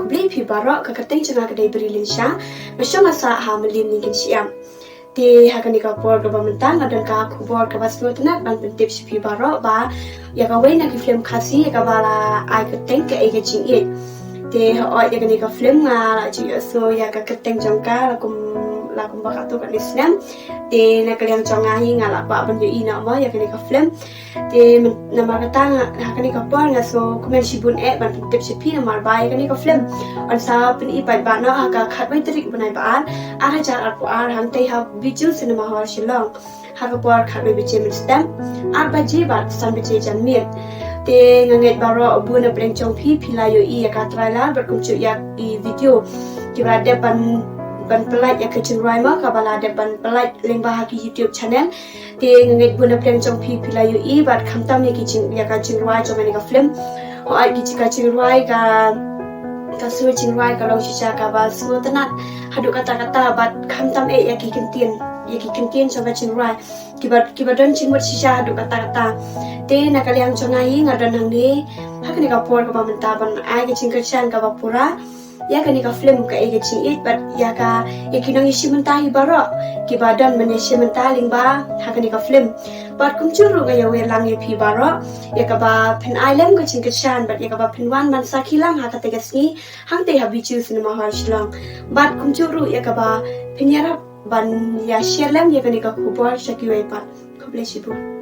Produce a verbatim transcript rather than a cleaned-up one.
Khublei phi baroh, ka kyrteng jong nga ka dei Bri Lynsha, nga shong nga sah ha Mylliem Nyngkong Syiap. Te ha kane ka por kaba mynta nga don ka khubor kaba sngewtynnat ban pyntip sha phi baroh ba ïa kawei na ki film Khasi ïa kaba la ai kyrteng Kaei ka Jingïeit. Te hooid ïa kane ka film nga la ju ïohsngew ïa ka kyrteng jong ka la kum la kumba katto katne snem. Te na ka liang jong nga hi nga la kwah ban ïohi noh mo ïa kane ka film. Te namar kata nga ha kane ka por nga sngewkmen shibun eh ban pyntip sha phi namar ba ïa kane ka film yn sa pyni paidbah noh ha ka khatwei tarik u bnai ba ar, ar hajar arphew ar hangtei ha Bijou Cinema Hall Shillong. Ha ka por khatwei baje mynstep, ar baje bad san baje janmiet. Te nga ngeit baroh bun na pdeng jong phi phi la ïohi ïa ka trailer bad kumjuh ïa ki video kiba la dep ban ban pynlait ïa ka jingrwai mo kaba la dep ban pynlait lyngba ha ki YouTube channel. Te nga ngeit bun na pdeng jong phi phi la ïohi bad khamtam ïa ki jing ïa ka jingrwai jong kane ka film. Hooid ki ka jingrwai ka ka sur jingrwai ka long shisha kaba sngewtynnat haduh katta katta bad khamtam eh ïa ki kyntien ïa ki kyntien jong ka jingrwai kiba kiba don jingmut shisha haduh katta katta. Te na ka liang jong nga hi nga don hangne ha kane ka por kaba mynta ban ai ka jingkyrshan kaba pura ïa kane ka film Kaei ka Jingïeit bad ïa ka ïa ki nongïashim bynta hi baroh kiba don ban ïashim bynta lyngba ha kane ka film. Bad kumjuh ruh nga ïawer lang ïa phi baroh ïa kaba phin ai lem ka jingkyrshan bad ïa kaba phin wan ban sakhi lang ha kata ka sngi hangtei ha Bijou Cinema Hall Shillong. Bad kumjuh ruh ïa kaba phin ïarap ban ïa share lem ïa kane ka khubor sha kiwei pat. Khublei shibun.